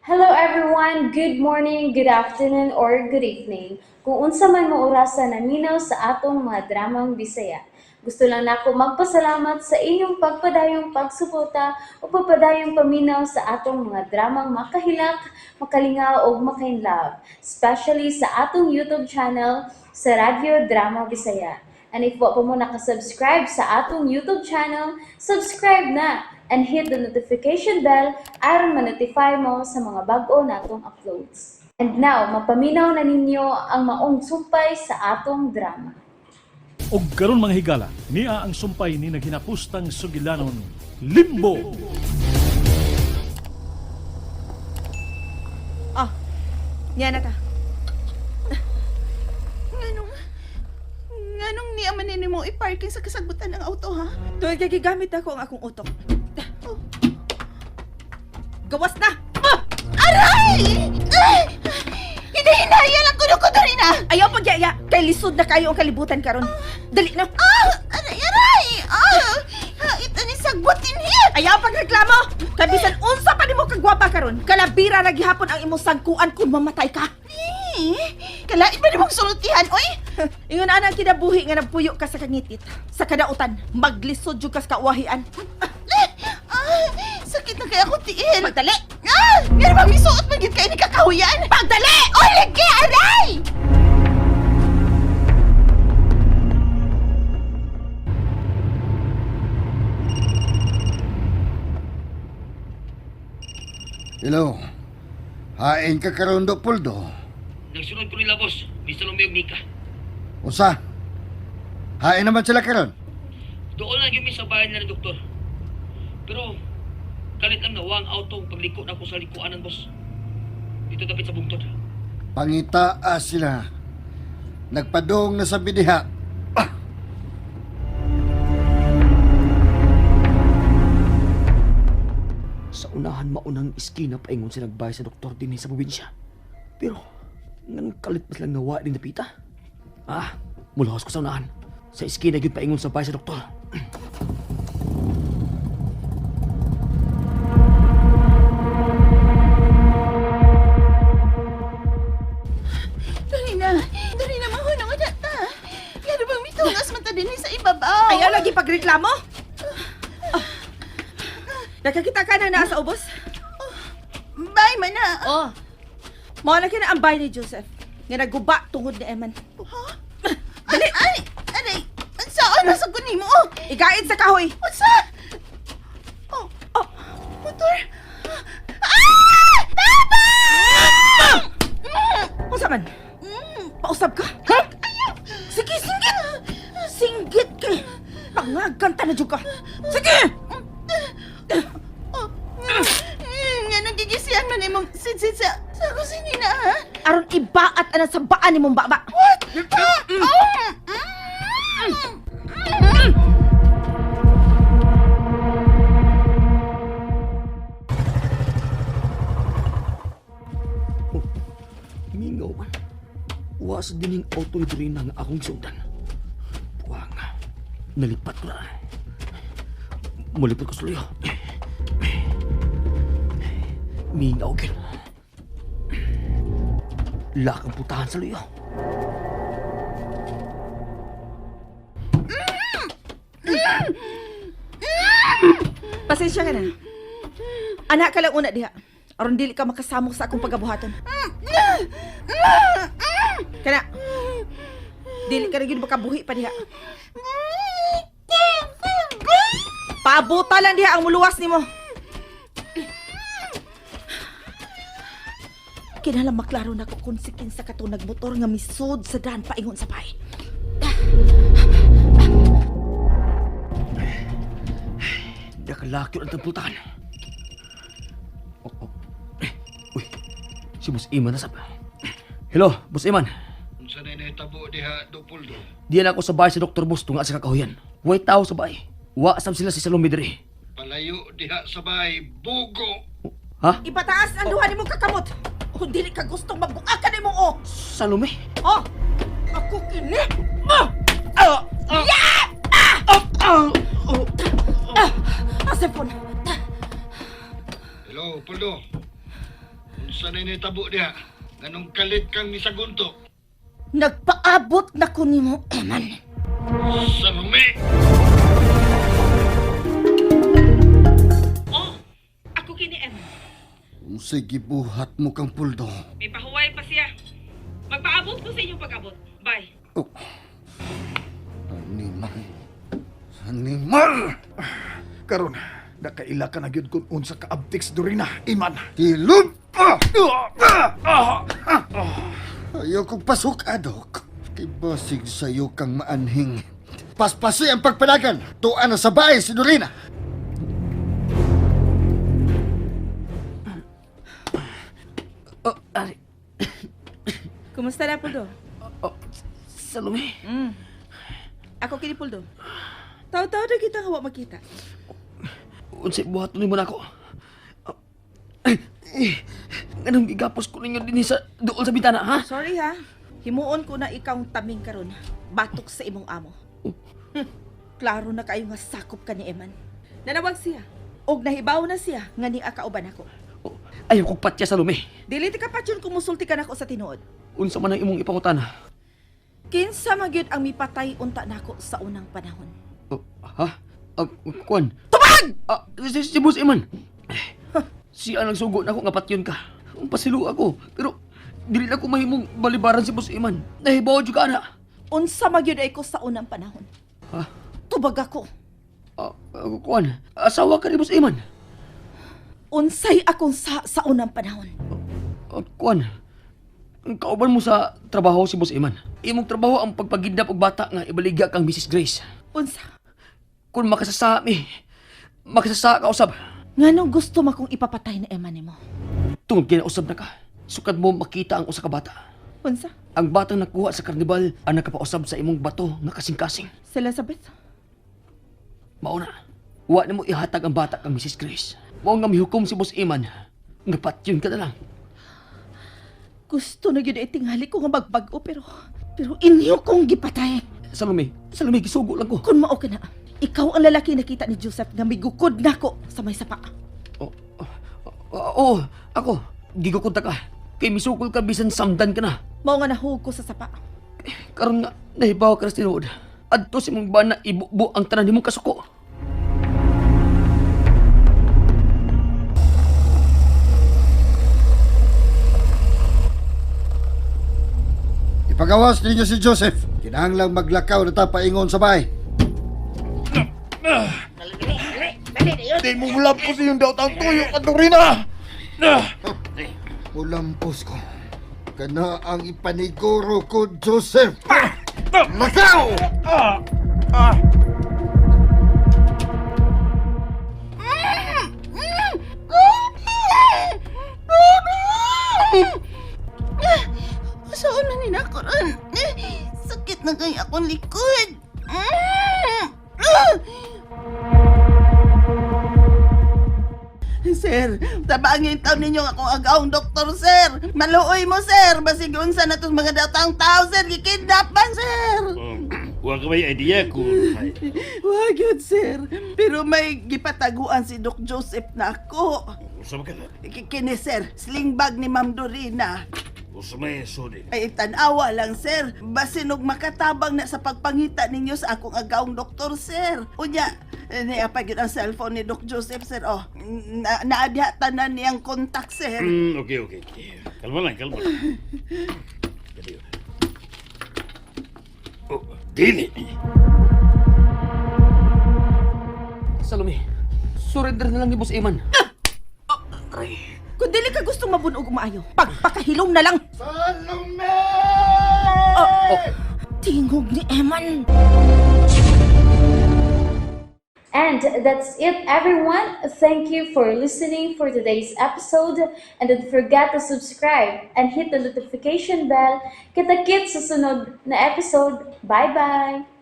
Hello everyone! Good morning, good afternoon, or good evening. Kung unsa man mo orasa naminaw sa atong mga dramang Bisaya. Gusto lang nako magpasalamat sa inyong pagpadayong pagsuporta o pagpadayong paminaw sa atong mga dramang makahilak, makalingaw ug makainlove, especially sa atong YouTube channel sa Radyo Drama Bisaya. And if wa pa mo nakasubscribe sa atong YouTube channel, subscribe na and hit the notification bell aron ma-notify mo sa mga bag-o natong uploads. And now, mapaminaw na ninyo ang maong sumpay sa atong drama. Og karon mga higala, niya ang sumpay ni naghinapustang sugilanon, Limbo! Oh, niya na ta. Nganong, nganong niya man mo i-parking sa kasagbutan ng auto, ha? Tuwag kay gigamit ako ang akong utok. Oh. Gawas na! Ah! Aray! Ay! Hindi hinaya lang kuno ko diri na! Ayaw pagyaya, kay lisod na kayo ang kalibutan karon. Dali na! Ah! Aray, aray! Ah! Ito ni sagbutin here! Ayaw pagreklamo! Kay bisan unsa pa nimo kagwapa karon, kalabira ra gihapon ang imong sangkuan kung mamatay ka. Eh, kalain ba nimong sultihan, oy? Ingon ana ang kinabuhi nga nagpuyo ka sa kangitit, sa kadautan, maglisod jud ka sa kauwahian. Ah, sakit na kaya ako tiil. Pagdali! Ah! Nga bang misuot man gid kay ni kakahuyan? Pagdali! Oy, lagi, aray! Hello. Hain ka karon do Puldo. Nagsunod ko nila, boss. Mr. Lumiyog Nika. Usa. Hain naman sila karon. Doon lang yung sa bahay nila ni doktor. Pero, kalit lang nawa ang auto pagliko na ako sa likuanan, boss. Dito dapat sa bungtod. Pangitaa sila. Nagpadong na sa bidiha. Sa unahan maunang iskina paingon sa nagbay sa doktor din sa probinsya. Pero, nganong kalit pa silang nawa din napita? Ah, mulahos ko sa unahan. Sa iskina gyud paingon sa bahay sa doktor. Dali na, dali na mahunong na ta. Nga bang mitungas man ta dinhi sa ibabaw? Ayaw lagi pagreklamo! Ah. Nakakita ka na naa sa ubos? Bye man na. Oh. Mao na kina ang bay ni Joseph. Nga naguba tungod ni Eman. Ha? Dali! Ay, aray! Saan na sa kunin mo? Oh, Igaid sa kahoy! unsa? Oh, Oh, motor. Ah! Tabang! unsa man? Pausab ka? Ha? Sige, singgit! Singgit kay! Pangaganta na jud ka! Sige! Oh, nga nagigisian man imong sidsid sa kusinina, ha? Aron ibaat ana sa baan nimong baba. What? Ah! Oh! Mm! Mingaw man. Wa sa dining auto ni Dorina nga akong gisundan. Buwang. Nalipat ko na. Mulipat ko sa luyo. Mingaw gyud. Lak ang putahan sa luyo. Pasensya ka na. Anak ka lang una diha. Aron dili ka makasamok sa akong pagabuhaton. Kana. Dili ka na gyud makabuhi pa diha. Paabuta lang diha ang muluwas nimo. Kinahanglan maklaro na ko kung si kinsa kato nagmotor nga misod sa daan paingon sa bay. Nakalakyo ang putahan. Oh, oh. Eh, uy, si Boss Iman na sab. Hello, Boss Iman. Unsa na nahitabo diha do Puldo? Diyan ako sa bahay sa Dr. Boss tunga sa kakahuyan. Way tao sa bahay. Wa sab sila si Salome diri. Palayo diha sa bahay bugo. Ha? Ipataas ang duha nimo kakamot. Kung dili ka gustong mabuakan nimong o. Salome? Oh! Ako kini! Ah! Ah! Ah! Ah! Ah! Oh! Ah! Ang cellphone. Hello Puldo. Unsa na nitabo diha? Nganong kalit kang misagunto? Nagpaabot na ko nimo, Eman. Salome! Oh, ako kini Eman. Unsay gibuhat mo kang puldo? May pahuway pa siya. Magpaabot ko sa inyong pag-abot. Bye. Oh. Animal. Animal! Karon, nakaila ka na gyud kung unsa ka abtiks Dorina, Iman. Tilub! Ayaw kong pasok, Adok. Kay basig sa'yo kang maanhing. Paspasi ang pagpanagan. Tuan na sa bahay si Dorina. Oh, ari. Kumusta na, Puldo? Oh, Salome. Ako kini Puldo. Taw-taw na kita nga wa makita. Unsay buhaton nimo nako? Oh, ay, eh, nganong gigapos ko ninyo dinhi sa duol sa bintana, ha? Sorry ha. Himuon ko na ikaw ang taming karon. Batok sa imong amo. Klaro na kayo nga sakop ka ni Eman. Nanawag siya. Og nahibaw na siya nga ni akauban ako. Oh, ayaw kong patya, Salome. Dili ti kapatyon kung musulti ka nako sa tinuod. Unsa man ang imong ipangutana? Kinsa man gyud ang mipatay unta nako sa unang panahon. Oh, ha? Ah, kuan. Tubag! Ah, si Boss Iman. Eh, siya ang nagsugo nako nga patyon ka. Ang pasilo ako. Pero dili na ko mahimong balibaran si Boss Iman. Nahibaw jud ka ana. Unsa man gyud ay ko sa unang panahon. Ha? Tubag ako. Ah, ah, kuan. Asawa ka ni Boss Iman. Unsay akong sa unang panahon. Ah, kuan. Ang kauban mo sa trabaho si Boss Iman. Imong trabaho ang pagpagidnap og bata nga ibaligya kang Mrs. Grace. Unsa? Kung makasasa mi, makasasa ka usab. Nganong gusto makong ipapatay ni Eman nimo? Tungod kay nausab na ka. Sukad mo makita ang usa ka bata. Unsa? Ang batang nakuha sa karnibal ang nakapausab sa imong bato nga kasing-kasing. Si Elizabeth? Mao na. Wa na mo ihatag ang bata kang Mrs. Grace. Mao nga mihukom si Boss Iman. Nga patyon ka na lang. Gusto na gyud ay tingali ko nga magbag-o pero pero inyo kong gipatay. Salome, Salome, gisugo lang ko. Kung mao ka na, ikaw ang lalaki nakita ni Joseph nga migukod nako sa may sapa. Oh, oh, oh, oh, ako, gigukod ta ka. Kay misukol ka bisan samdan ka na. Mao nga nahug ko sa sapa. Karon nga nahibaw ka na sa tinuod. Adto si mong bana ibubo ang tanan nimong kasuko. Ipagawas ninyo si Joseph. Kinahanglang maglakaw na ta paingon sa bahay. Di mo mulampos iyong daot ang tuyo ka, Dorina! Mulampos ko. Kana ang ipaniguro ko, Joseph. Lakaw! Saan na nila ko ron? Sakit na kay akong likod. Sir, tabangin taon ninyo akong agawang doktor, sir. Maluoy mo, sir. Basig unsa na tong mga datang tao, sir. Gikidnap man, sir. Wa ka may idea kung Wag yun, sir. Pero may gipataguan si Doc Joseph na ako. Usa man ka na. Kini, sir, sling bag ni Ma'am Dorina. Usa may sudi. Ay, tanawa lang, sir. Basin og makatabang na sa pagpangita ninyo sa akong agawang doktor, sir. Unya, niya pa gyud ang cellphone ni Doc Joseph, sir. Oh, na naadya tanan niyang kontak, sir. Okay, okay. Kalma lang, kalma lang. Dali. Oh, dili. Salome, surrender na lang ni Boss Iman. Kung dili ka gusto mabunog maayo, pagpakahilom na lang. Salome! Oh, tingog ni Eman. And that's it, everyone. Thank you for listening for today's episode. And don't forget to subscribe and hit the notification bell. Kita-kits sa sunod na episode. Bye-bye!